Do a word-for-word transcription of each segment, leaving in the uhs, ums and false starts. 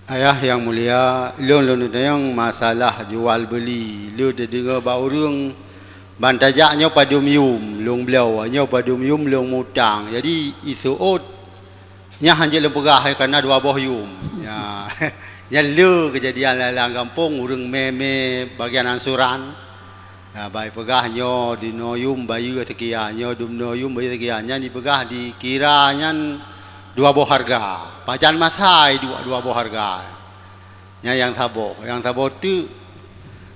Ayah nyang mulia, lôn, lôn tanyong masalah jual beuli. Lôn teudeungoe bak ureuëng, ban tajak nyoe padum yum lôn bloe, nyoe padum yum lôn mutang. Jadi, iseuôt, nyan hana jeuet lôn peugah, karena dua boh yum. Ya. Nyan le keujadian lam gampông, ureuëng mè-mè bagian ansuran. Ya, bah ipeugah nyoe dinoe yum bayeue seukian, nyoe dumnoe yum bayeue seukian. Nyan ipeugah dikira nyan dua boh hareuga. Pajan masa iduek dua boh hareuga. Nyan nyang saboh. Nyang saboh teuk,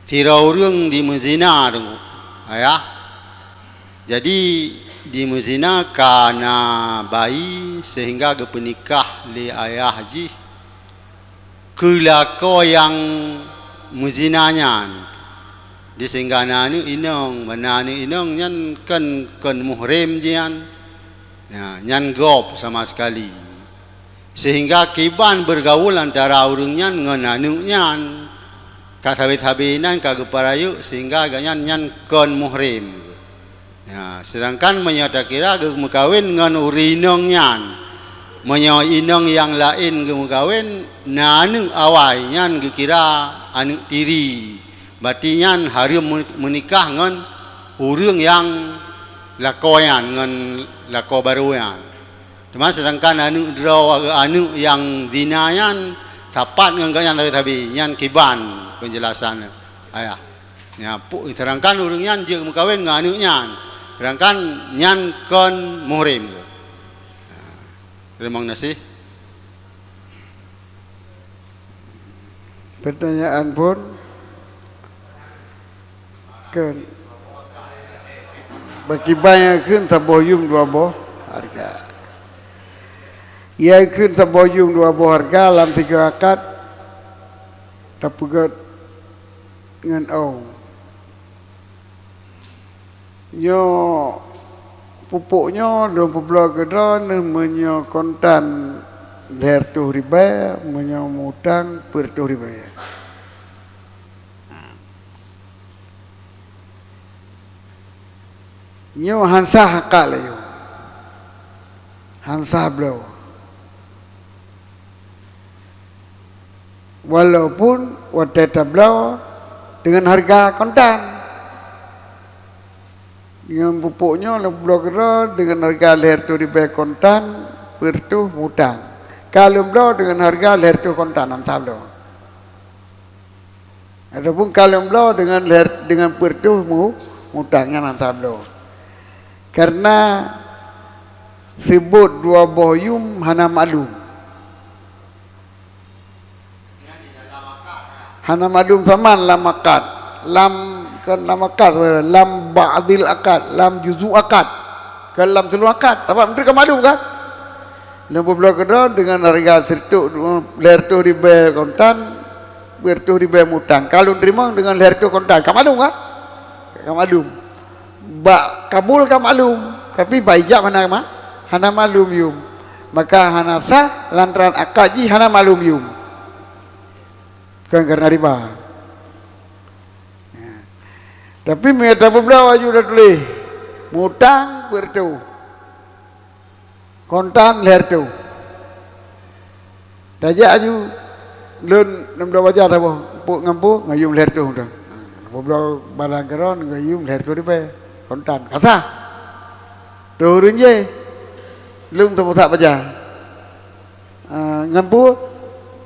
sidroe ureuëng jimeuzina teungku. Ayah. Jadi, jimeuzina ka na bayi seuhingga geupeunikah lé ayah jih keu lakoe nyang meuzina nyan. Di sehingga na aneuëk inong, ban na aneuëk inong nyan kon, kon muhrim jih nyan. Ya, nyan gob sama sekali. Sehingga kiban bergaul antara ureuëng nyan ngon aneuëk nyan. Ka sabe-sabe inan ka geupeurayeuk sehingga gobnyan nyan kon muhrim. Ya, sedangkan meunyoe takira geumeukawen ngon ureuëng inong nyan, meunyoe inong nyang laén geumeukawen, na aneuëk awai nyan geukira aneuëk tiri. Berarti nyan hareuem meu-, meunikah ngon ureuëng nyang lakoe nyan, ngon lakoe barô nyan. Teuma sedangkan aneuëk droe, aneuëk nyang zina nyan sapat ngon gobnyan sabe-sabe, nyan kiban penjelasan ayah. Nyan, pu-, sedangkan ureuëng nyan jeuet meukawen ngon aneuëk nyan, sedangkan nyan kon muhrim. Teurimong gaséh. Pertanyaan phon kon, bagi nyang kheun saboh yum dua boh hareuga. Nyang kheun saboh yum dua boh hareuga lam sigoe akad tapeugét ngon ong. Nyoe pupuk nyoe lôn peubloe keudroe neuh meunyoe kontan lhèe reutôh ribèe, meunyoe mutang peuet reutôh ribèe. Nyoe han sah akad laju. Han sah bloe. Walaupun watèe tabloe deungon hareuga kontan. Ngon pupuk nyoe lôn bloe keudroe deungon hareuga lhèe reutôh ribèe kontan, peuet reutôh mutang. Ka lôn bloe deungon hareuga lhèe reutôh kontan, han sah bloe. Ataupun ka lôn bloe deungon lhèe, deungon peuet reutôh mu-, mutang, nyan han sah bloe. Karena seubot dua boh yum hana maklum. Hana maklum saman lam akad. Lam, kon lam akad, lam ba'dil akad, lam juzu' akad. Kon lam seuluruh akad. Sabab meunteuk ka maklum kan? Lôn peubloe keudroe deungon hareuga sireutôh, lhèe reutôh ribèe kontan, peuet reutôh ribèe mutang. Ka lôn teurimong deungon lhèe reutôh kontan. Ka maklum kan? Ka maklum. Bak kabul ka maklum, tapi bak ijab hana ma-, hana maklum yum. Maka hana sah lantaran akad jih hana maklum yum. Kon karena riba. Ya. Tapi meunyo tapeubloe laju tatuléh, mutang peuet reutôh. Kontan lhèe reutôh. Tajak laju, lôn, lôn bloe baja saboh, peuet ngon peuet, ngon yum lhèe reutôh mutang. Lôn bloe barang keudroe ngon yum lhèe reutôh ribèe. Kontan. Ka sah. Troh ureueng jéh. Lôn saboh sak baja. Ah, ngon peuet,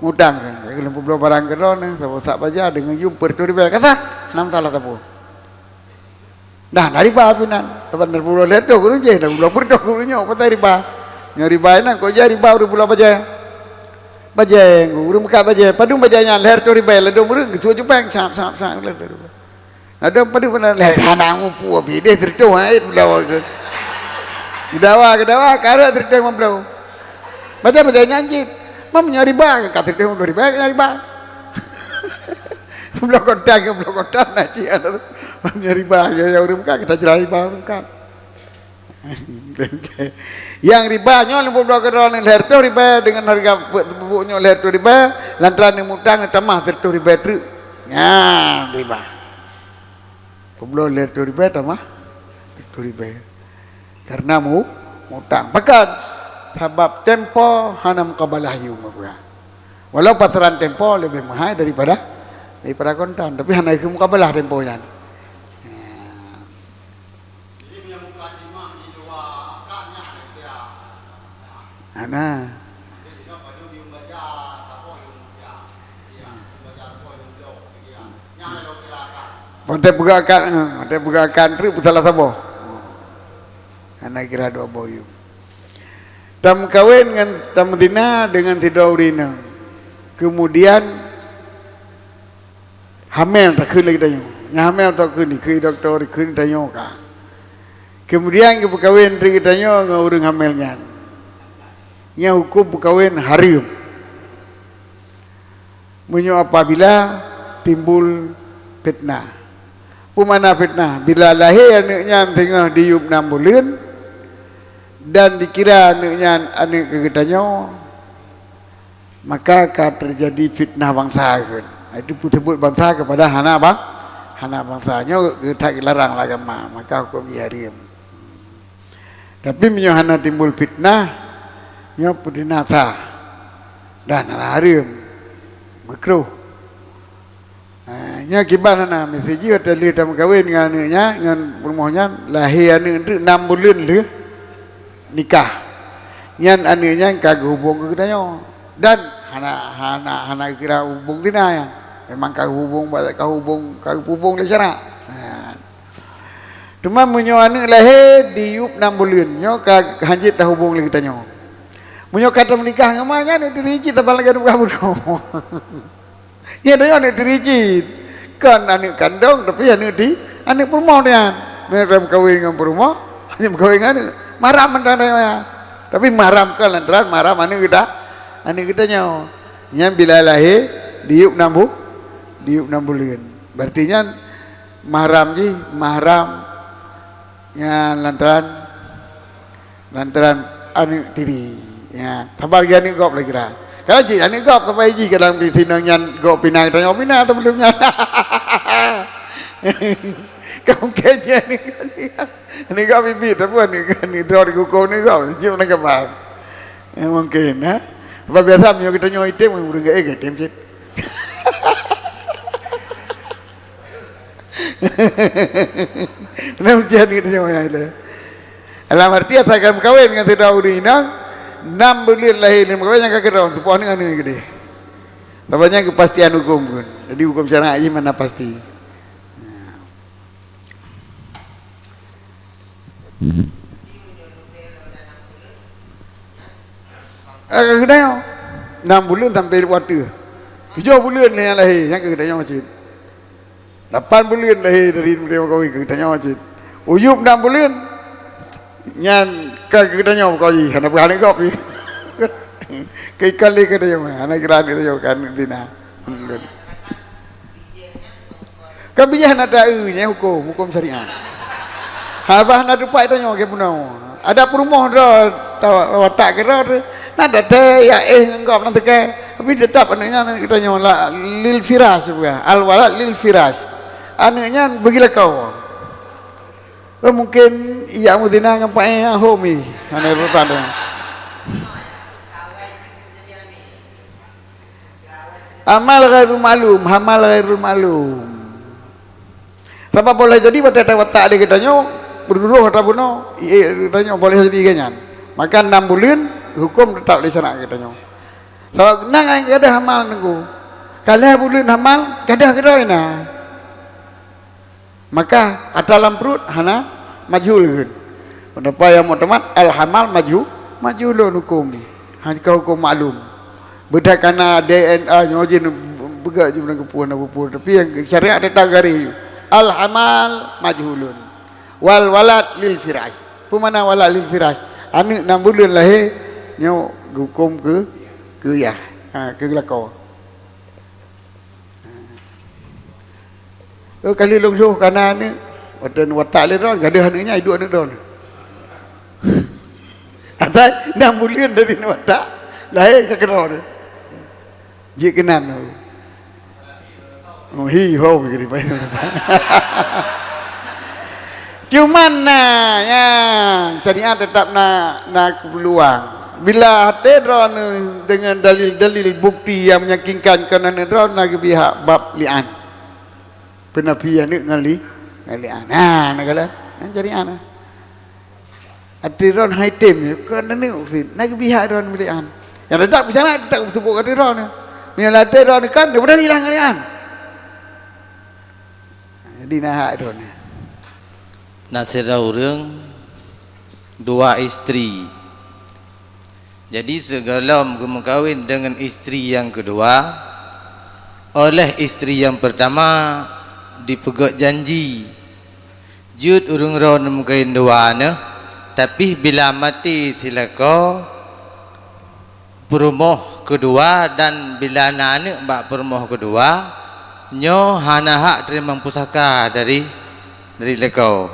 mutang. Lôn peubloe barang keudroe ngon saboh sak baja deungon yum peuet reutôh ribèe. Ka sah. Hana masalah saboh. Nah, na riba pih nan. Sabab na peubloe lhèe reutôh keu ureueng jéh, na peubloe peuet reutôh keu ureueng nyoe, peue asai riba. Nyoe riba inan, kok jeuet riba ureueng peubloe bajèe. Bajèe, ureueng meukat bajèe. Padum bajèe nyan, lhèe reutôh ribèe, ladôm ureueng geutuek jubèng, sap, sap, sap. Ladôm padum, hana mupu, abéh deh sireutôh, ha, eh, peubloe. Geudawa, geudawa, ka rhot sireutôh limong ploh. Bajèe-bajèe nyan cit. Meunyoe riba, ka sireutôh limong ploh ribèe, nyan riba. Bloe kontan, bloe kontan na cit. Meunyoe riba, ya, ya, ureueng meukat, ka tajra riba ureueng meukat. Nyang riba nyoe lôn peubloe keudroe ngon lhèe reutôh ribèe deungon hareuga pupuk nyoe lhèe reutôh ribèe, lantaran neumutang neutamah sireutôh ribèe treuk. Nyan riba. Peubloe lhèe reutôh ribèe tamah sireutôh ribèe. Karena mu-, mutang. Pakon? Sabab tempo hana mukabalah yum, peugah. Walau pasaran tempo lebih mahal daripada, daripada kontan, tapi hana keu mukabalah tempo nyan. Hana. Watèe peugah akad, eh, watèe peugah akad treuk peusalah saboh. Hana kira dua boh yum. Tameukawen ngon, tameuzina deungon sidroe ureueng inong. Kemudian hamel takheun lé geutanyoe. Nyang hamel takheun dikheun dokto, dikheun tanyoe ka. Kemudian geupeukawen lé geutanyoe ngon ureueng hamel nyan. Nyan huköm peukawen hareuem. Meunyoe apabila timbul fitnah. Peue makna fitnah? Bila lahé aneuk nyan teungoh diyueb nam buleuen dan dikira aneuk nyan aneuk keu geutanyoe, maka ka teujadi fitnah bansa kheun. Itu peuseubut bansa keupada hana ba-, hana bansa. Nyoe that geularang lé agama, maka huköm jih hareuem. Tapi meunyoe hana timbul fitnah, nyoe peutinasa dan hana hareuem, meukruh. Ha, nyoe kiban hana, miseue jih watèe lheueh tameukawen ngon aneuk nyan, ngon peurumoh nyan, lahé aneuk treuk nam buleuen lheueh nikah. Nyan aneuk nyan ka geuhubong keu geutanyoe. Dan hana, hana, hana geukira hubong zina nyan. Memang ka geuhubong, ka hubong, ka geuhubong lé syarak. Ha. Teuma meunyoe aneuk lahé diyueb nam buleuen, nyoe ka hanjeuet tahubong lé geutanyoe. Meunyoe ka tameunikah ngon ma nyan, aneuk tiri cit saban lagèe aneuk bunoe. Nyan tanyoe aneuk tiri cit. Kon aneuk kandong, tapi aneuk ti-, aneuk peurumoh nyan. Meunyoe tameukawen ngon peurumoh, hana meukawen ngon aneuk. Mahram mantong tanyoe nyan. Tapi mahram kon lantaran mahram aneuk geuta-, aneuk geutanyoe. Nyan bila lahé diyueb nam bu-, diyueb nam buleuen. Berarti nyan mahram jih, mahram nyan lantaran, lantaran aneuk tiri. Ya, saban lagèe aneuk gob lagèe kira. Kalau cit aneuk gob, saban jih kadang di sinoe nyan gob pina, tanyoe pina atau belum nyan. Kamu kejadian ni. Aneuk gob bibit, tapi aneuk, aneuk droe di kuku aneuk gob, jeuet na kaban. Ya, mungkin, ha? Sebab biasa meunyoe geutanyoe item, ureueng gaéh item cit. Nah, mesti aneuk geutanyoe nyan lé. Dalam arti asai ka meukawen ngon sidroe ureueng inong, nam buleuen lahé lheueh meukawen nyan ka keudroe, teupeue aneuk, aneuk geude. Sabab nyan keupastian huköm kheun. Jadi huköm syarak jih mana pasti. Eh, ka geutanyoe. Nam buleuen sampoe watèe. Tujoh buleuen nyang lahé, nyan ka geutanyoe cit. Lapan buleuen lahé dari meunyoe meukawen, ka geutanyoe cit. Yub nam buleuen, nyan ka geutanyoe meukawen, hana peuhah gob. Keu ikon lé geutanyoe, hana kira geutanyoe ka aneuk zina. Ka bijéh na ta-eu nyan huköm, huköm syariat. Haba na tupat tanyoe keu bunoe. Ada peurumoh droe ta-, watak keudroe, na ta-, ta-, ya éh ngon gob lam teuka. Tapi teutap aneuk nyan geutanyoe la, lil firash bukan. Al walad lil firash. Aneuk nyan bagi lakoe. Oh, mungkin ya meuzina ngon paéh homi. Hana urusan. Amal ghairul ma'lum, hamal ghairul ma'lum. Sabab boleh jadi watèe tawatak lé geutanyoe, beuduroh atawa bunoe, ié geutanyoe boleh jadi geuh nyan. Maka nam buleuen huköm teutap lé syarak geutanyoe. Sabab nan ai gadôh hamal nunggu. Kalah buleuen hamal, gadôh keudroe na. Maka ata lam pruet hana majhul kheun. Pendapat nyang muktamad, al-hamal majhu-, majhulun hukum. Hana ka hukum maklum. Beudah kana D N A nyoe jih peugah jih bunoe keupeue na keupeue. Tapi nyang syariat teutap garéh. Al-hamal majhulun. Wal walad lil firash. Peue makna walad lil firash? Aneuk nam buleuen lahé nyoe geuhuköm keu, keu yah. Ha, keu lakoe. Oh, kali lôn lhôh kana aneuk. Watèe watak lé droe, gadôh aneuk nyan, iduek aneuk droe. Asai nam buleuen dari watak, lahé ka keudroe. Jeuet keunan. Oh, hi ho, cuman na, ya, syariat teutap na, na keperluan. Bila até droeneuh deungon dalil-dalil bukti nyang meyakinkan keunan droeneuh na geubri hak bab li'an. Peunafi aneuk ngon li-, ngon li'an. Ha, na galak. Nyan cari ana. Até droeneuh hai tem, kon aneuk sit. Na geubri hak droeneuh li'an. Nyang teutap bicara teutap beuteupeue até droeneuh. Meunyoe até droeneuh kan, dia pernah bilang ngon li'an. Jadi na hak droeneuh. Na sidroe ureuëng dua istri. Jadi sigohlom geumeukawen deungon istri nyang keudua, oleh istri nyang peurtama dipeugét janji, jeuet ureuëng droeneuh meukawen dua neuh, tapi bila maté silakoe, peurumoh keudua dan bila na aneuk bak peurumoh keudua, nyoe hana hak teurimong pusaka dari, dari lakoe.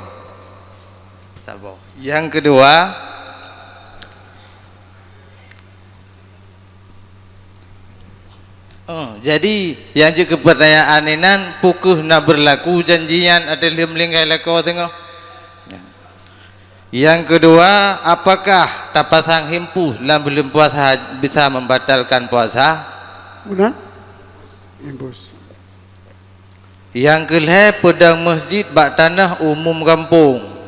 Saboh. Nyang keudua, oh, jadi nyang jeuet keu peurtanyaan inan, peu kheueh na beurlaku janji nyan até lheueh meuninggai lakoe teungoh? Nyang keudua, apakah tapasang impus lam buleuen puasa bisa membatalkan puasa? Meunan? Impus. Nyang keulhée, peudong masjid bak tanoh umum gampông.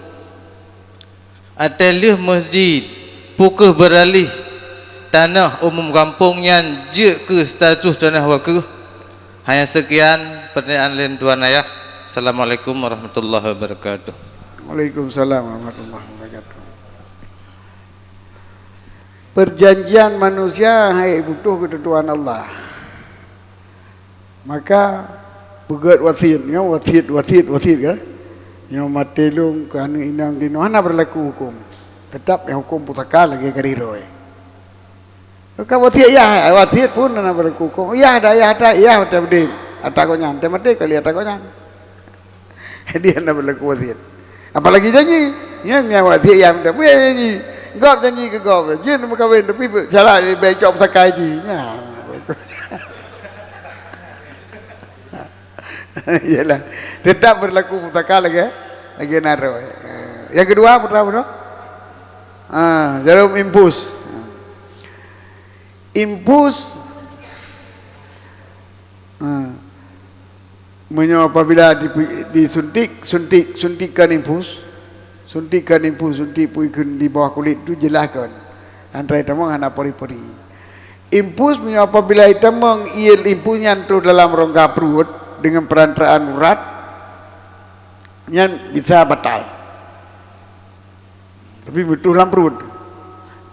Até lheueh masjid, peu kheueh beuralih tanoh umum gampông nyan jeuet keu status tanoh wakeuf? Hanya sekian pertanyaan lé tuan ayah. Assalamualaikum warahmatullahi wabarakatuh. Waalaikumsalam warahmatullahi wabarakatuh. Perjanjian manusia hai butuh keutentuan Allah. Maka peugét wasiet, nyoe wasiet, wasiet, wasiet ka. Nyoe maté lôn keu aneuk inong tinoh hana beurlaku huköm. Teutap nyang huköm pusaka lagée ka diroe. Ka wasiet yah, wasiet pun hana beurlaku huköm. Yah dah yah ata, yah ata udeb. Ata gobnyan, ata maté kali ata gobnyan. Jadi hana beurlaku wasiet. Apalagi janji. Nyan nyang wasiet yah minta. Buya janji. Gob janji keu gob. Jeuet meukawen tapi syarat bèk cok pusaka jih. Nyan. Yalah. Tetap beurlaku pusaka lagée, lagée na roh. Nyang keudua, putra-putra. Ah, jarum impus. Impus. Ah. Meunyoe apabila di, disuntik, suntik, suntikkan infus, suntikkan infus, suntik peue kheun di bawah kulét tu jeulaih kon. Antara tamong hana pori-pori. Infus meunyoe apabila itamong ié infus nyan troh dalam rongga pruet deungon perantaraan urat, nyan bisa batal. Tapi troh lam pruet.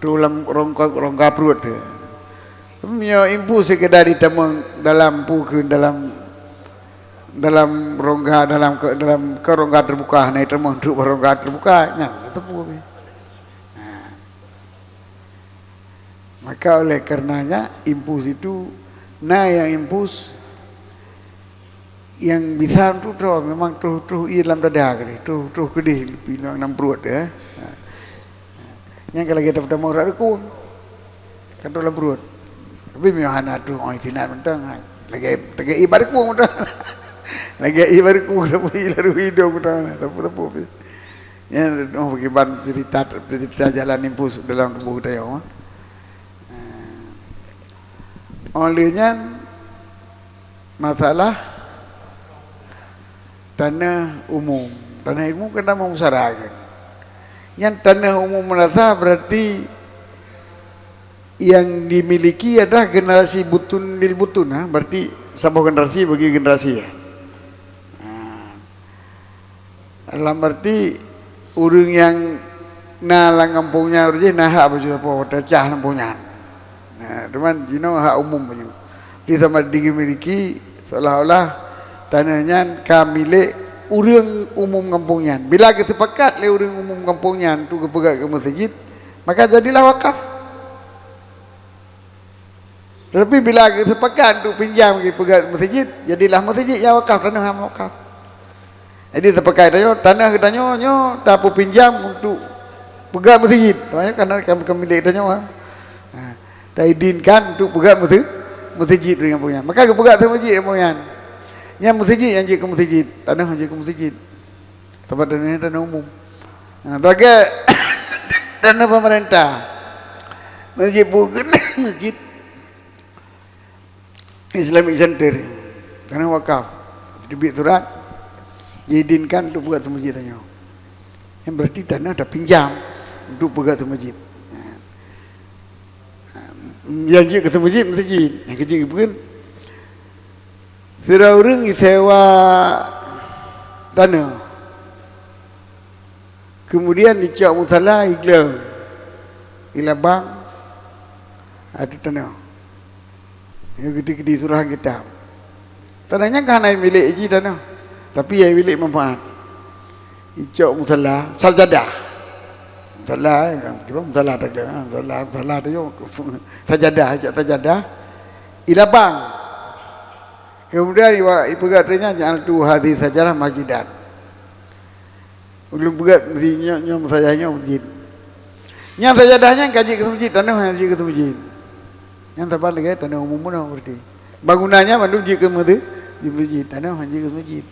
Troh lam rongga, rongga pruet. Tapi meunyoe infus sekedar itamong dalam peue kheun dalam, dalam rongga, dalam ke, dalam ke rongga terbuka, hana itamong troh rongga terbuka, nyan teupeu. Nah. Maka oleh karenanya infus itu na nyang infus nyang bisa tu troh, memang troh, troh ié lam dada keudeh, troh, troh keudeh leupie lam pruet, ya. Nyang ka lagée teupeu tamong rot rukung. Kan troh lam pruet. Tapi meunyoe hana troh oi sinan mantong, ha. Lagée, lagée ié bak rukung mantong. Lagée ié bak rukung, tapi lalu hidung mantong, teupeu-teupeu. Nyan, oh, bagi ban cerita, cerita jalan infus dalam tuboh geutanyoe. Óh lheueh nyan, masalah taneuh umum. Taneuh umum kan tamong musara kan. Nyan taneuh umum madrasah berarti yang dimiliki adalah generasi butun lil butun, ha? Berarti saboh generasi bagi generasi, ya. Ha. Dalam arti, ureuëng nyang na lam gampông nyan ureuëng jih na hak bacut sapo teucah lam gampông nyan. Nah, teuma jinoe hak umum bacut. Di sama dimiliki seolah-olah taneuh nyan ka milék ureuëng umum gampông nyan. Bila geuseupakat lé ureuëng umum gampông nyan untuk geupeugét keu meuseujid, maka jadilah wakaf. Tetapi bila geuseupakat untuk pinjam geupeugét meuseujid, jadilah meuseujid nyang wakaf, taneuh nyang wakaf. Jadi seupakat tanyoe, taneuh geutanyoe nyoe tapeupinjam untuk peugét meuseujid. Makanya kan kami, kami milék tanyoe, ha. Ha, taizinkan untuk peugét meuse-, meuseujid deungon punya. Maka geupeugét meuseujid punya. Nyan meuseujid nyang jeuet keu meuseujid, taneuh nyang jeuet keu meuseujid. Teumpat taneuh nyan taneuh umum. Ha, lagée taneuh pemerintah. Masjid bukan masjid Islamic Center. Karena wakaf. Teubiet surat, diizinkan untuk buat masjid tanyoe. Yang berarti tanah dah pinjam untuk peugah tu masjid. Yang jeuet keu masjid, masjid. Yang keuh jeuet keu Sidroe ureuëng jisewa tanoh. Kemudian jicok musala, igleng, ilabang, ateueh tanoh. Nyoe geuti-geuti surah kitab. Tanoh nyan ka hana milék jih tanoh, tapi ya milék manfaat. Icok musala, sajadah. Musala, kiban musala teuka, musala, musala tu sajadah, icok sajadah. Ilabang. Kemudian iwa-, ipeugah teuh nyan, "Ja'altu hadhihi sajadah masjidan." Ulôn peugah nyoe, nyoe sajadah nyoe masjid. Nyang sajadah nyan ka jeuet keu masjid, tanoh nyang jeuet keu masjid. Nyan saban lagée tanoh umum bunoe berarti. Bangunan nyan mandum jeuet keu masjid, jeuet masjid, tanoh nyang jeuet keu masjid.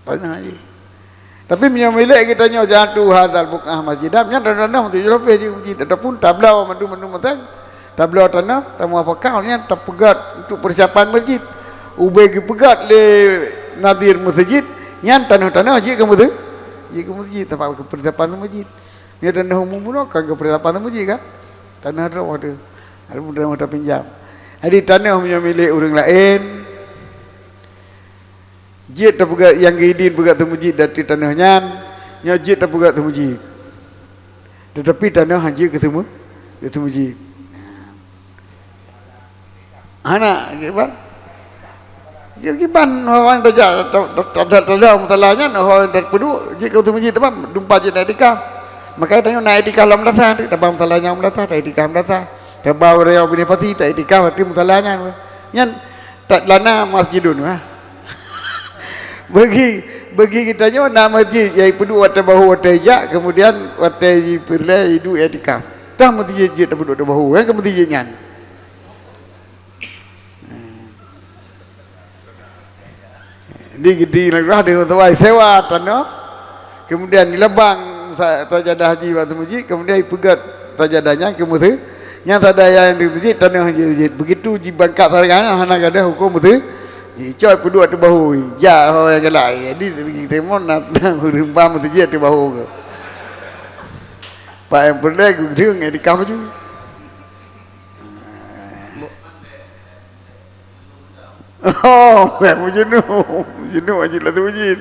Tanoh jeuet. Tapi meunyoe milék geutanyoe, "Ja'altu hadzal buq'ah masjidan," nyan tanoh-tanoh tujoh lapéh jeuet keu masjid, ataupun tabloe mandum-mandum mantong, tabloe tanoh, tamuapakah, nyan tapeugét untuk persiapan masjid. Ubé geupeugét lé nazir masjid, nyan tanoh-tanoh jeuet keu masjid, jeuet keu masjid, sabab keu persiapan masjid. Nyan tanoh umum bunoe kan keu persiapan masjid kan? Tanoh droe tu. Ada pun tanoh tapinjam. Jadi tanoh meunyoe milék ureuëng laén, jeuet tapeugét nyang geuidin peugét teuh masjid, dan tanoh nyan, nyoe jeuet tapeugét teuh masjid. Tetapi tanoh hana jeuet keu teuh ma-, keu teuh masjid. Hana, kiban? Ya, kiban, orang tajak, ta-, ta-, ta-, ta-, ta-, musala nyan, orang tapeuduek, jeuet keu teuh masjid, teuma dumpat jeuet na iktikaf. Makanya tanyoe na iktikaf lam madrasah tu, tabang musala nyan madrasah, ta iktikaf madrasah. Tabang ureuëng nyang bini pasi, ta iktikaf, arti musala nyan. Nyan, Tatlana masjidun, ha. Bagi, bagi geutanyoe na masjid, nyang ipeuduek watée bahô watée jak, kemudian watée jipeureulée iduek iktikaf. Tah masjid jeuet tapeuduek watée bahô, kan masjid nyan. Di, di, di, di, sewa tanoh. Kemudian ilabang sa-, sajadah jih bak teuh masjid, kemudian ipeugét sajadah nyan keu masjid. Nyan sajadah nyang di masjid, tanoh jih masjid. Begitu jibangkat sajadah nyan, hana gadôh huköm masjid. Jicok peuduek ateueh bahô, jak ho nyang galak. Jadi, seuring teurimong na, na ureuëng ba masjid ateueh bahô keuh. Pak nyang peureulée geudeueng iktikaf laju. Oh, mujunub. Mujunub wajib lah tu mujin.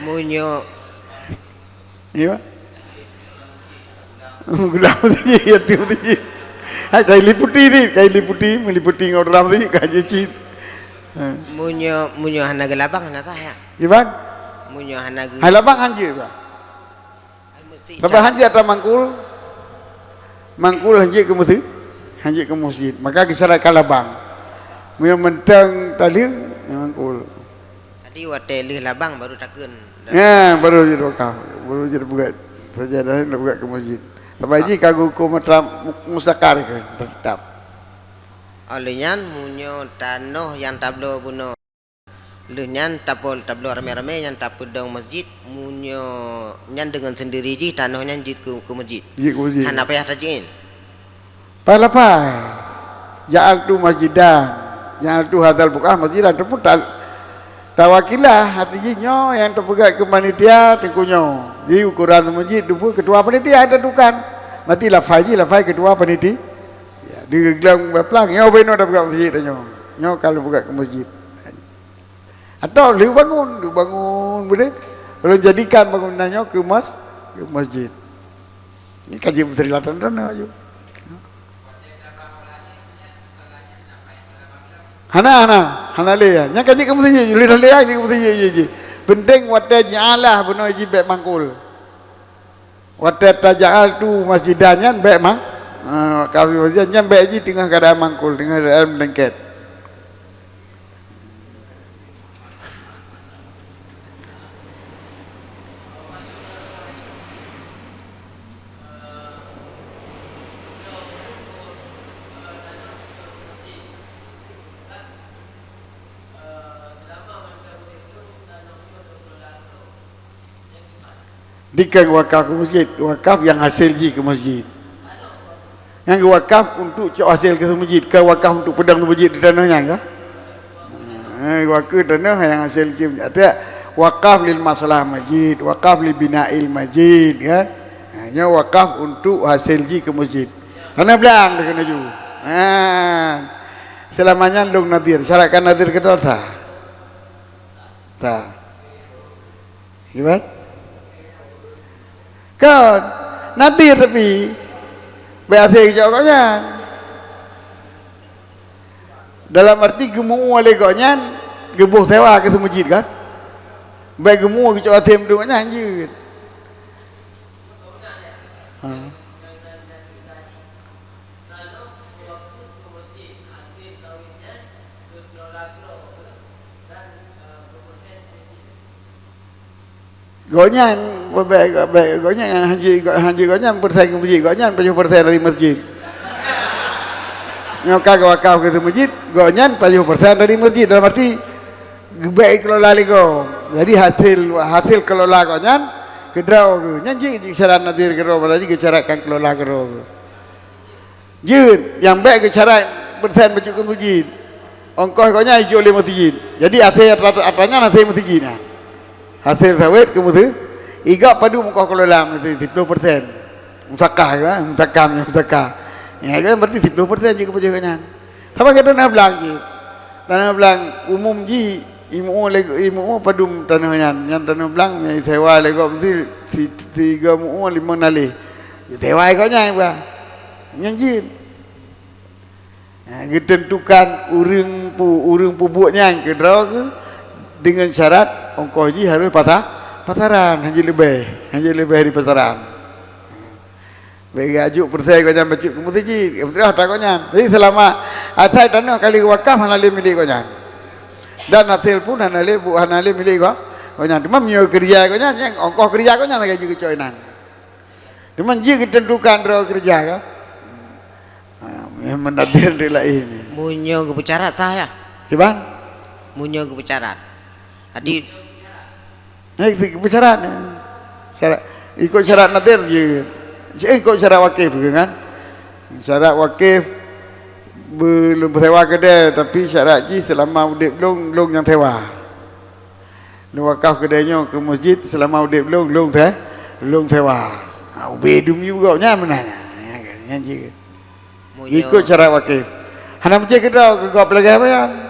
Meunyoe Iya. Gulam saja, ya tu saja. Hai, kai liputi ni, kai liputi, meliputi ngon orang saja, kai cit. Ha. Meunyoe, meunyoe hana geulabang, hana sah, ya? Iban? Meunyoe hana ge- Hai labang hanjeuet, Bang. Sabab hanjeuet atra mangkul, mangkul hanjeuet keu masjid, hanjeuet keu masjid. Maka geusyaratkan labang. Meunyoe mantong taleueng, ya mangkul. Jadi watée lheueh labang baru takheun. Ya, baru jeuet wakaf, baru jeuet buka sajadah, buka keu masjid. Sabab jih ka geuhuköm atra mu-, mustakar keu tetap. Oleh nyan, meunyoe tanoh nyang tabloe bunoe Lheueh nyan tapol-, tabloe ramé-ramé nyan tapeudong masjid, meunyoe nyan deungon sendiri jih tanoh nyan jeuet keu, keu masjid. Jeuet keu masjid. Hana payah tajién. Pai lapai. Ja'altu masjidan. Ja'altu hadzal buq'ah masjidan. Teupeu ta-, tawakilah, arti jih nyoe nyang teupeugah keu panitia teungku nyoe. Jadi ukoran masjid teupeu ketua panitia teutukan. Berarti lafai jih lafai ketua panitia. Ya, di geuglang baplang, nyoe beno tapeugah masjid tanyoe. Nyoe ka lheueh peugah keu masjid. Atau lheueh bangun, lheueh bangun beudeh. Lôn jadikan bangunan nyoe keu mas-, keu masjid. Ni ka jeuet meuseurila tanah-tanah aju. Hana, hana, hana lé ya. Nyan ka jeuet keu masjid, lheueh lé ya jeuet keu masjid jih. Penting watée jialah bunoe jih bék mangkul. Watée taja'altu masjidan nyan bék mang-, eh, kafé masjid nyan bék jih teungoh keuadaan mangkul, teungoh keuadaan meulengket. Jadi kon wakaf keu masjid, wakaf nyang hasé jih keu masjid. Nyang geuwakaf untuk cok hasé keu masjid, kon wakaf untuk peudong masjid di tanoh nyan kah? Eh, wakaf tanoh nyang hasé jih. Ada wakaf lil masalah masjid, wakaf li bina'il masjid, kan? Nah, nyoe wakaf untuk hasé jih keu masjid. Tanoh blang dikeuneuk ju. Ha. Seulama nyan lôn nadhir, syarat kon nadhir keudroe sah. Sah. Gimana? Kon, nadhir tapi bèk hasé geucok gobnyan. Dalam arti geumeu'ue lé gobnyan, geuboh sewa keu seumeujid kan? Bèk geumeu'ue geucok hasé meudong gobnyan jeuet. Ha. Gobnyan, bèk, bèk, gobnyan hanjeuet, hanjeuet gobnyan persen keu masjid, gobnyan pajoh persen dari masjid. Nyoe ka geuwakaf keu masjid, gobnyan pajoh persen dari masjid, dalam arti bèk kelola lé gob. Jadi hasil, hasil kelola gobnyan keudroe geuh. Nyan jih syarat nadhir keudroe, berarti geucok syarat kon kelola keudroe geuh. Jeuet, nyang bèk geucok syarat persen bacut keu masjid. Ongkoh gobnyan ijok lé masjid. Jadi hasé atra-, atra nyan hasé masjid nyan. Hasé sawét keu masjid. Igab padum ongkoh kelola masjid, siplôh persen. Musakah ke, musakah, musakah. Ya kan, berarti siplôh persen jeuet keu pajoh gobnyan. Tapi kita na blang jih. Tanoh blang umum jih, imeu'ue lé, imeu'ue padum tanoh nyan. Nyan tanoh blang nyang isewa lé gob meusti si, sigoe meu'ue limong naleh. Isewa lé gobnyan bah. Nyan jih. Ha, geuteuntukan ureueng pu-, ureueng peubuet nyan keudroe geuh deungon syarat ongkoh jih harôh pasa-, pasaran, hanjeuet leubeh, hanjeuet leubeh di pasaran. Bèk geuajuk persen gobnyan bacut keu masjid, keubeutulan harta gobnyan. Jadi seulama asai tanoh ka lheueh wakaf hana lé milék gobnyan. Dan hasé pun hana lé bu-, hana lé milék go-, gobnyan. Teuma meunyoe keureuja gobnyan, nyang ongkoh keureuja gobnyan lagèe jih geucok inan. Teuma jih geuteuntukan droe keureuja kan. Ha, memang nadhir di laén. Meunyoe geupeucarat sah ya? Kiban? Meunyoe geupeucarat. Jadi Eh, si-, beusyarat, eh. Syarat, ikot syarat nadhir jih. Eh, ikot syarat wakif ke kan? Syarat wakif be-, lôn sewa keudè, tapi syarat jih seulama udép lôn, lôn nyang sewa. Lôn wakaf keudè nyoe keu masjid seulama udép lôn, lôn se-, lôn sewa. Ha, ubé dum yue gobnyan meunan nyan. Nyan, nyan jih. Meunyoe ikot syarat wakif. Hana meucé keudroe keu gob lagèe nyan.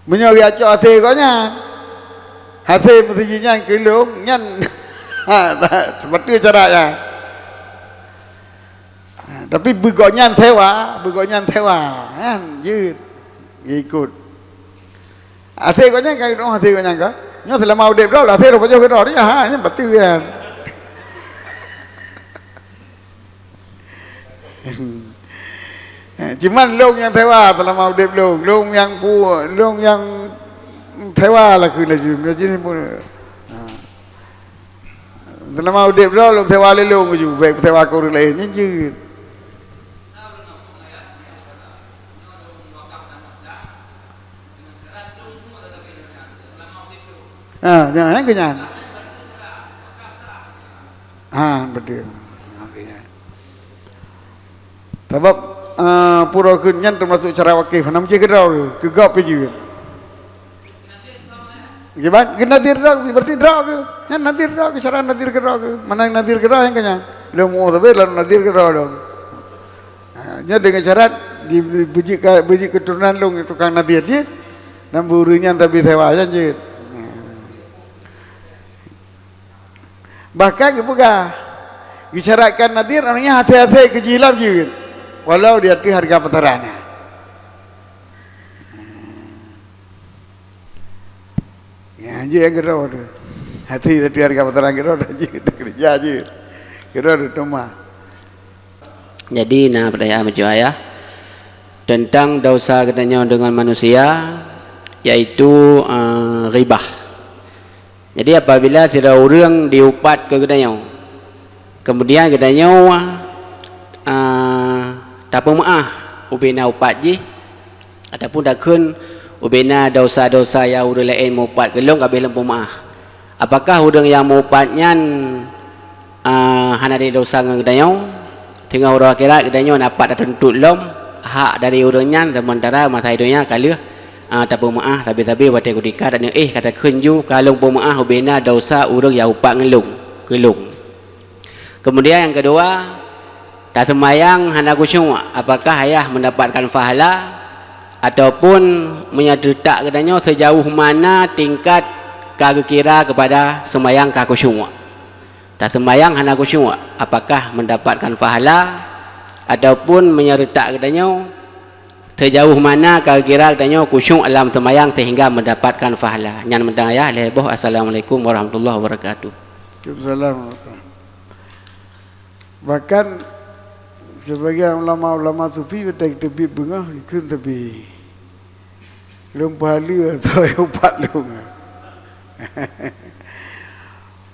Meunyoe geucok hasé gobnyan, hasé meuseujid nyan keu lôn, nyan, ha, seperti cara nyan. Ha, tapi beugobnyan sewa, beugobnyan sewa, nyan jeuet. Ikot. Hasé gobnyan ka, hasé gobnyan ka. Nyoe seulama udép droe, hasé droe pajoh keudroe, ha, nyan beutôi nyan. Eh, cuman lôn nyang sewa seulama udép lôn, lôn nyang pu-, lôn nyang sewa lakoe laju, laju ni pun. Ha. Seulama udép lôn, lôn sewa lé lôn laju, bèk sewa keu ureueng laén, nyan jeuet. Ha, nyan, nyan keuh nyan. Ha, beutôi. Sabab, eh, pura kheun nyan teumasuk cara wakif, hana meucé keudroe, keu gob pih jeuet. Kiban, keu nadhir droe, berarti droe keuh. Nyan nadhir droe keuh, syarat nadhir keudroe keuh. Mana nadhir keudroe nyan keuh nyan. Lôn muoh sabe lôn nadhir keudroe lôn. Ha, nyan deungon syarat di, di, beujeuet ka, beujeuet keuturonan lôn tukang nadhir jih. Dan ureueng nyan sabe sewa nyan jeuet. Bahkan geupeugah, geusyaratkan nadhir, artinya hasé-hasé keu jih lom jeuet, walau di ateueh hareuga pasaran. Ya, jeuet nyang keudroe tu. Hasé di ateueh hareuga pasaran keudroe dah jeuet, dah keureuja jeuet. Keudroe tu teuma. Jadi, na peutanyaan bacut ayah teuntang desya geutanyoe deungon manusia, yaitu, eh, ghibah. Jadi, apabila sidroe ureueng diupat keu geutanyoe, kemudian geutanyoe, eh, tapeumeu'ah ubé na upat jih, ataupun takheun ubena dosa-dosa nyang ureuëng laén meuupat keu lôn ka abéh lôn peumeuáh. Apakah ureuëng nyang meuupat nyan, ah, hana lé dosa ngon geutanyoe? Teungoh uroe akhirat geutanyoe na pat tatuntut lom hak dari ureuëng nyan, seumeuntara masa donya ka lheueh, ah, tapeumeuáh sabe-sabe watée kutika dan éh ka takheun ju ka lôn peumeuáh ubena dosa ureuëng nyang upat ngon lôn, keu lôn. Kemudian yang kedua, taseumayang hana khusyuk, apakah ayah mendapatkan pahala ataupun meunyoe teutak geutanyoe sejauh mana tingkat ka geukira kepada seumayang ka khusyuk? Taseumayang hana khusyuk, apakah mendapatkan pahala ataupun meunyoe teutak geutanyoe sejauh mana ka geukira geutanyoe khusyuk dalam seumayang sehingga mendapatkan pahala? Nyan mantong ayah lhée boh. Assalamualaikum warahmatullahi wabarakatuh. Waalaikumsalam. Bahkan sebagian ulama-ulama sufi watée teubiet beungoh geukheun teubiet. Lôn peuhaleue soe upat lôn.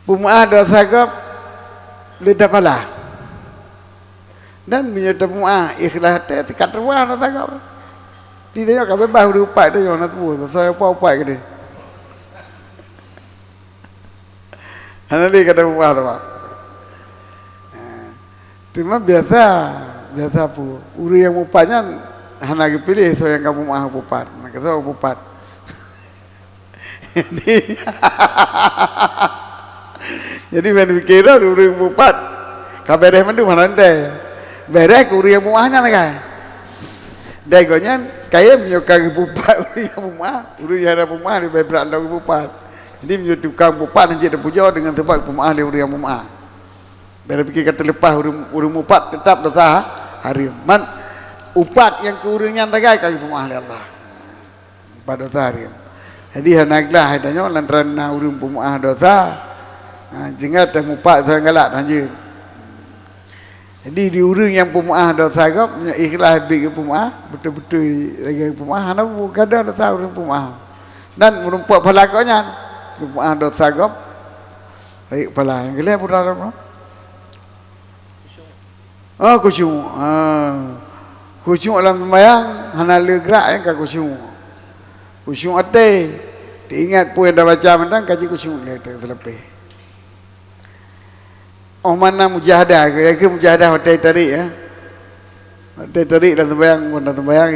Peumeuáh dosa gob lé tapala. Dan meunyoe tapeumeuáh ikhlas até, ka teupeumeuáh dosa gob. Di tanyoe ka beubaih ureuëng upat tanyoe na tuwoe, soe upat-upat keudeh. Hana lé ka tapeumeuáh teuma. Teuma biasa, biasa pu. Ureuëng nyang meuupat nyan hana geupiléh soe nyang ka peumeuáh upat. Maka soe upat. Jadi, jadi ban pike droe ureuëng meuupat ka beres mandum hana teuntée. Beres keu ureuëng nyang meuáh nyan kan. Dan gobnyan kayém nyoe ka geupeuupat ureuëng nyang meuáh, ureuëng nyang hana peumeuáh leubeh brat lom geupeuupat. Jadi meunyoe tukang peuupat hana jeuet teupujoe deungon sabab peumeuáh lé ureuëng nyang meuáh. Bèk pike ka teuleupah ureuëng, ureuëng meuupat teutap dosa hareuem. Man upat nyang keu ureuëng nyan sagai ka geupeuupat lé Allah. Upat dosa hareuem. Jadi hana glah hai tanyoe lantaran na ureuëng peumeuáh dosa. Ha, jingat teuh meuupat seurang galak tanjeuet. Jadi di ureuëng nyang peumeuáh dosa gob, meunyoe ikhlas bit geupeumeuáh, beutôi-beutôi lagée geupeumeuáh, hana bu gadôh dosa ureuëng peumeuáh. Dan meurumpok pahala gobnyan, geupeuuah dosa gob, rayeuk pahala. Nyang keulhèe peue droe? Oh, khusyuk. Ha. Khusyuk lam seumayang hana le grak nyang ka khusyuk. Khusyuk até, teuingat peue nyang tabaca mantong ka jikhusyuk lé teuseuleumpéh. Oh, mana mujahadah, keu mujahadah watèe tarék, ya. Watèe tarék lam seumayang, bukan lam seumayang,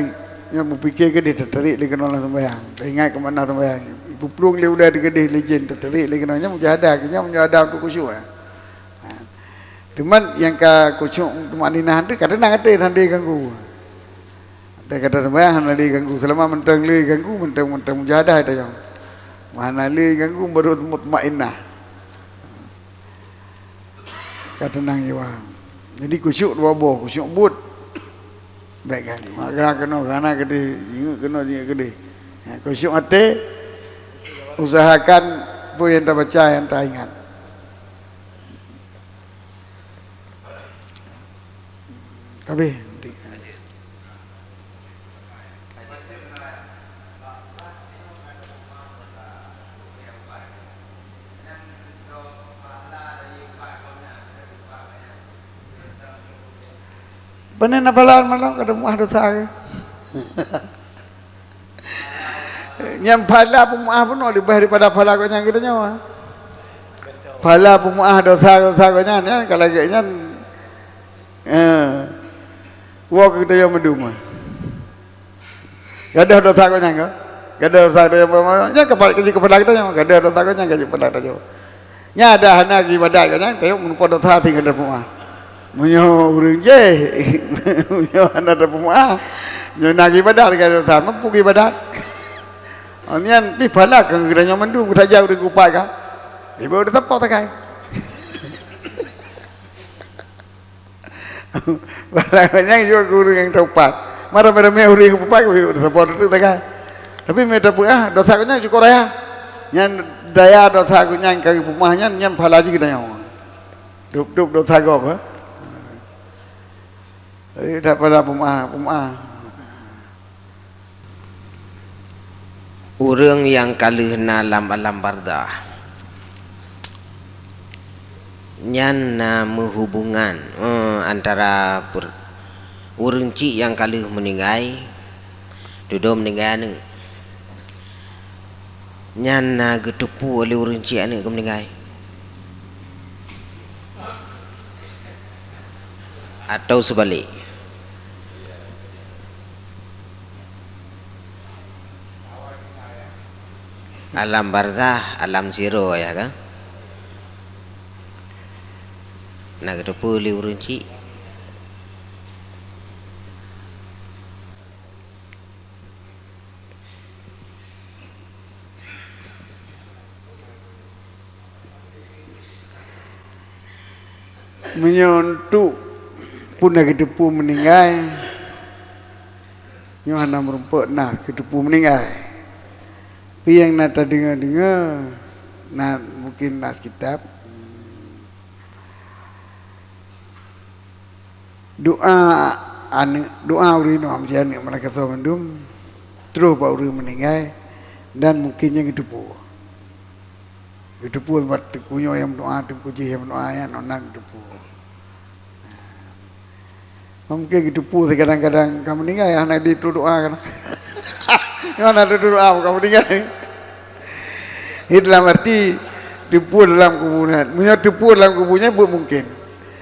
nyoe mupike keudeh tatarék lé keunoe lam seumayang. Taingat keu makna seumayang. Ipuplueng lé ulèe keudeh lé jén tatarék lé keunoe, nyoe mujahadah, nyoe mujahadah untuk khusyuk, ya. Ha. Teuma nyang ka khusyuk tumakninah tu ka teunang até hana lé ganggu. Watèe ka taseumayang hana lé ganggu. Seulama mantong lé ganggu, mantong, mantong mujahadah tanyoe. Hana lé ganggu baru mutmainnah. Ka teunang jiwa. Jadi khusyuk dua boh, khusyuk buet. Bèk ganggu. Mak geura keunoe, hana keudeh, jingeuk keunoe, jingeuk keudeh. Ya, khusyuk até, usahakan peue nyang tabaca nyang taingat. Ka abéh. Pane na pahala malam ka teumeuah dosa ke? Nyang pahala peumeuah peunoh leubeh daripada pahala gobnyan geutanyoe. Pahala peumeuah dosa-dosa gobnyan nyan ka lagèe nyan. Eh. Woe keu geutanyoe meudum. Gadôh dosa gobnyan ka? Gadôh dosa gobnyan, nyan ka pahala geutanyoe, gadôh dosa gobnyan ka jeuet pahala geutanyoe. Nyan ada hana geuibadat gobnyan, tanyoe meunumpeue dosa sehingga teupeuuah. Meunyoe ureuëng jéh, meunyoe hana teupeuuah, meunyoe na geuibadat sehingga dosa, mampu geuibadat. Oh, nyan pih pahala keu geutanyoe mandum, geutanyoe ureuëng kupat ka. Ibu udah teupok takai. Barang nyang jua keu ureuëng nyang teupat. Mara ramé-ramé ureuëng teupat, keu ureuëng teupat tu teugah. Tapi meu teupeugah dosa geuh nyan cukôp raya. Nyan daya dosa geuh nyan ka geupeumeuah nyan, nyan pahala jih geutanyoe. Dub-dub dosa gob, eh. Jadi tak pada peumeuah, peumeuah. Ureuëng nyang ka lheueh na lam alam barzah, nyan na meuhubongan, eh, antara ureuëng chik nyang ka lheueh meuninggai, dudoe meuninggai aneuëk. Nyan na geuteupeue lé ureuëng cit aneuëk keu meuninggai? Atawa seubalek? Alam barzah, alam siro, ya kan? Na geuteupeue lé ureuëng cit? Meunyoe untuk peue na geuteupeue meuninggai, nyoe hana meurumpok na geuteupeue meuninggai. Tapi nyang na tadeungoe-deungoe, na mungkin na sikitab. Doa aneuëk, doa ureuëng inong, aneuëk meunakasoe mandum, troh bak ureuëng meuninggai, dan mungkin nyang geuteupeue. Geuteupeue bak teungku nyoe nyang meudoa, teungku jih nyang meudoa, nyan, oh, nan geuteupeue. Mungkin geuteupeue kadang-kadang ka meuninggai, hana di troh doa kan. Nyoe hana troh doa ka meuninggai. Jadi dalam arti, teupeue dalam kubu nyan. Meunyoe teupeue dalam kubu nyan, buet mungkin.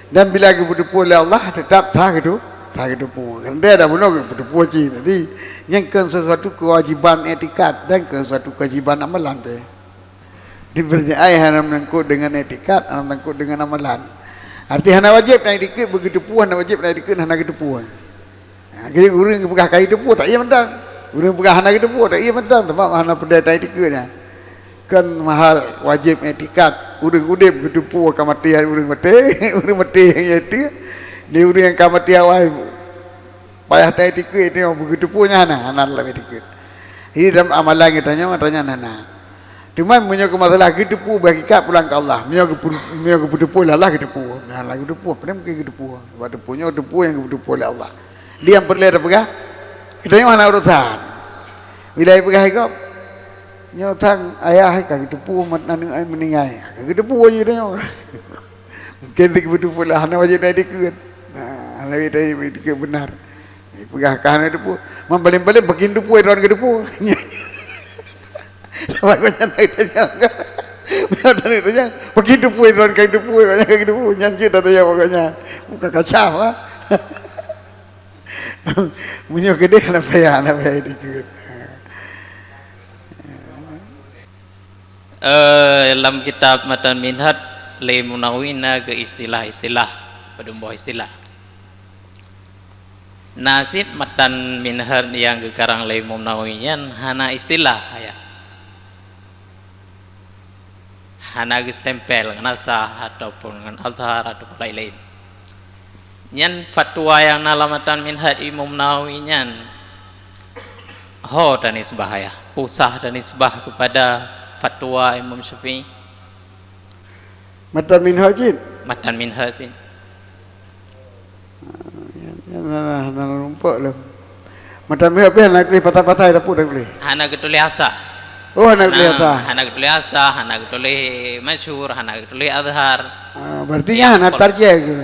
Dan bila geupeuteupeue lé Allah, teutap sah geutu-, sah geuteupeue. Keurana dak bunoe geupeuteupeue cit. Jadi, nyan kon sesuatu kewajiban iktikad dan kon sesuatu kewajiban amalan pih. Di peurtanyaan hana menyangkut dengan iktikad, hana menyangkut dengan amalan. Arti hana wajéb na iktikad beugeuteupeue, hana wajéb na iktikad hana geuteupeue. Ha, jadi ureuëng geupeugah ka geuteupeue, tak iya mantong. Ureuëng peugah hana geuteupeue, tak iya mantong, sabab hana peudeh that tikeue nyan. Kon mahal wajéb iktikad, ureuëng udeb geuteupeue ka maté ureuëng maté, ureuëng maté nyang ié teuh. Di ureuëng nyang ka maté awai, payah that tikeue nyoe beugeuteupeue nyan hana, hana lam tikeue. Jadi dalam amalan geutanyoe, geutanyoe hana. Teuma meunyoe keu masalah geuteupeue beuhakikat pulang keu Allah. Meunyoe geupeu-, meunyoe geupeuteupeue lé Allah geuteupeue. Meunyoe Allah geuteupeue, peue mungken geuteupeue. Sebab teupeue nyoe teupeue nyang geupeuteupeue lé Allah. Di nyang peureulée tapeugah, geutanyoe hana urosan. Bila jipeugah lé gob, nyoe sang ayah ka geuteupeue mat aneuëk ai meuninggai. Ka geuteupeue jih geutanyoe. Mungken si geupeuteupeue lah, hana wajéb na dikeue. Nah, hana wajéb na dikeue beuna. Jipeugah ka hana teupeue. Man paleng-paleng pakon teupeue droen geuteupeue. Sabab gobnyan na geutanyong. Meunyoe na geutanyong, pakon teupeue droen ka geuteupeue, gobnyan ka geuteupeue. Nyan cit tatanyong bak gobnyan. Bukan kacau, ha? Meunyoe keudeh hana payah, hana payah dikeue. Eh, lam kitab Matan Minhaj lé Imam Nawawi na geu istilah-istilah, padum boh istilah. Na cit Matan Minhaj nyang geukarang lé Imam Nawawi nyan hana istilah, ya. Hana geustempel ngon Asah ataupun ngon Azhar ataupun laén-laén. Nyan fatwa nyang na lam Matan Minhaj Imam Nawawi nyan ho tanisbah, ya, peue sah tanisbah kepada fatwa Imam Syafi'i? Matan Minhaj cit? Matan Minhaj cit. Ah, nyan, nyan hana, hana lumpok lom. Matan Minhaj pih hana tuléh pasai-pasai sapeue dak tuléh. Hana geutuléh Asah. Oh, hana geutuléh Asah. Hana geutuléh Asah, hana geutuléh Masyhur, hana geutuléh Azhar. Ah, berarti nyan hana tarjih ke?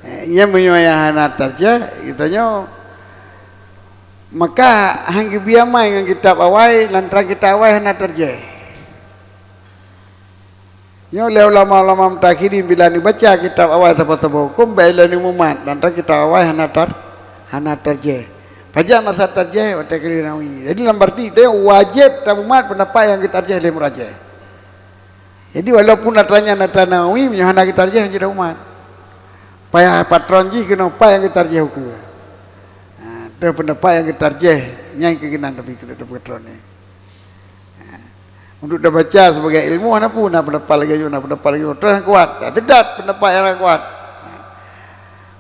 Eh, nyan meunyoe nyang hana tarjih, geutanyoe maka han geubri amai ngon kitab awai, lantaran kitab awai hana tarjih. Nyoe lé ulama-ulama mutaakhirin bila neubaca kitab awai saboh-saboh hukôm, bèk lé neumumat, lantaran kitab awai hana tar-, hana tarjih. Pajan masa tarjih watèe keu Nawawi. Jadi lam arti teuh wajéb tamumat peundapat nyang geutarjih lé murajih. Jadi walaupun atra nyan atra Nawawi, meunyoe hana geutarjih, han jeuet tamumat. Payah patron jih keunoe pat nyang geutarjih ukeue. Ha, teuh peundapat nyang geutarjih, nyan keuh keunan tapi keuneuk tapeutroh nyan. Ha, untuk tabaca sibagai ilmu, hana peue, na peundapat lagèe nyoe, na peundapat lagèe nyoe, troh nyang kuat. Tak seudap peundapat nyang kuat. Ha.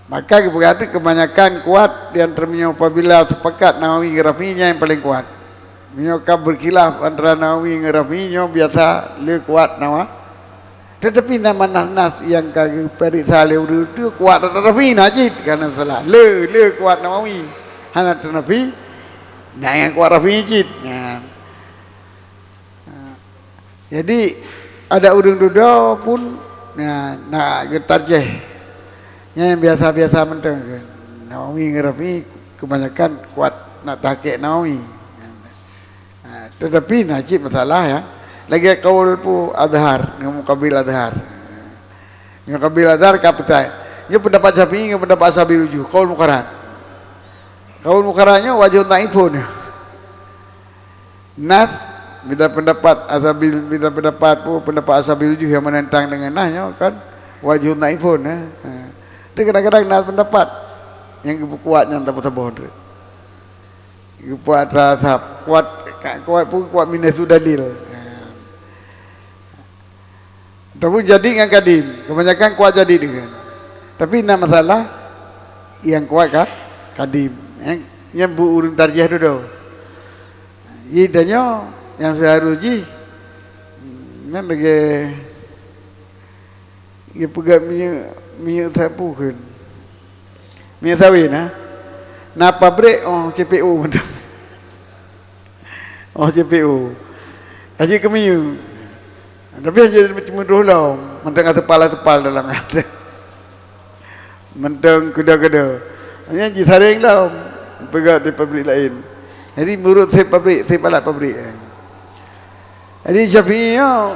Maka geupeugah teuk keubanyakan kuat di antara meunyoe apabila sepakat Nawawi ngon Rafi'i, nyan nyang paleng kuat. Meunyoe ka beukhilaf antara Nawawi ngon Rafi'i, nyoe biasa le kuat Nawa-, Teutapi na nas-nas nyang ka geupareksa lé ureueng tu kuat atra Rafi'i na cit, ka na salah. Le, le kuat Nawawi. Hana atra Rafi'i, na nyang kuat Rafi'i cit. Nyan. Jadi, adak ureueng dudoe pun, na, na geutarjih. Nyan nyang biasa-biasa mantong. Nawawi ngon Rafi'i keubanyakan kuat na tahqiq Nawawi. Ha, Tetapi na cit masalah ya. Lagèe kaul pu azhar, ngon muqabil azhar. Ngon muqabil azhar ka peutai. Nyoe pendapat Syafi'i ngon pendapat ashabil wujuh, kaul muqarrar. Kaul muqarrar nyoe wajhun dhaifun. Nas, bila pendapat ashabil, bila pendapat pu, pendapat ashabil wujuh yang menentang dengan nas nyoe kan wajhun dhaifun, eh. Ha. Tapi kadang-kadang na pendapat nyang geupeukuat nyang saboh-saboh tu. Kuat rasa, kuat, kuat pun kuat min haitsu dalil. Ataupun jadid ngon kadim, kebanyakan kuat jadid kan. Tapi na masalah nyang kuat ka kadim. Nyang, nyang bu ureueng tarjih tu dah. Jadi tanyoe nyang seuharus jih nyan lagèe Geupeugah minyeuk, minyeuk sapu kheun. Minyeuk sawé na. Na pabrik, oh, C P O mantong. Oh, C P O. Aji keu minyeuk. Tapi hana jeuet meudoh lom, mantong asepal-asepal dalam nyan. Mantong keuda-keuda. Hanya jisaréng lom, peugah di pabrik laén. Jadi meunurot sép pabrik, sép alat pabrik. Jadi Syafi'i nyoe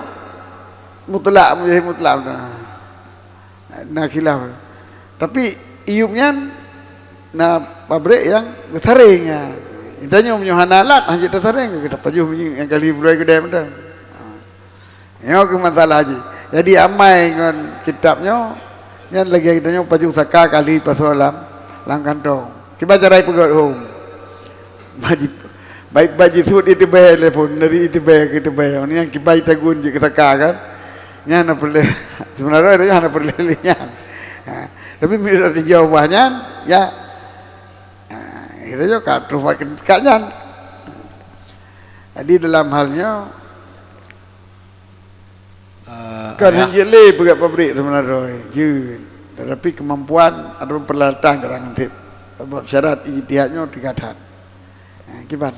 mutlak, mujahid mutlak na. Na khilaf. Tapi Iyub nyan na pabrik nyang geusaréng nyan. Tanyoe meunyoe hana alat, hana jeuet tasaréng, kita pajoh minyeuk nyang kali bulan keudè mantong. Nyoe keuh masalah jih. Jadi amai ngon kitab nyoe, nyan lagèe tanyoe pajoh saka kali pasoe lam, lam kantong. Kiban cara peugöt hom. Baji, baik baji sut iteubai lé phon, dari iteubai keu iteubai. Nyang kiban tagun jeuet keu saka kan. Nyan na peureulèe, sebenarnya nyan na peureulèe lé nyan. Ha, tapi bila dijawab bah nyan, ya. Ha, kita juga ka terus makin dekat nyan. Jadi dalam hal nyoe, Ah, kon ayah. Hana jeuet lé peugöt pabrik sebenarnya, jeuet. Tetapi kemampuan ataupun peralatan kadang cit. Sebab syarat ijtihad nyoe tiga that. Ha, kiban.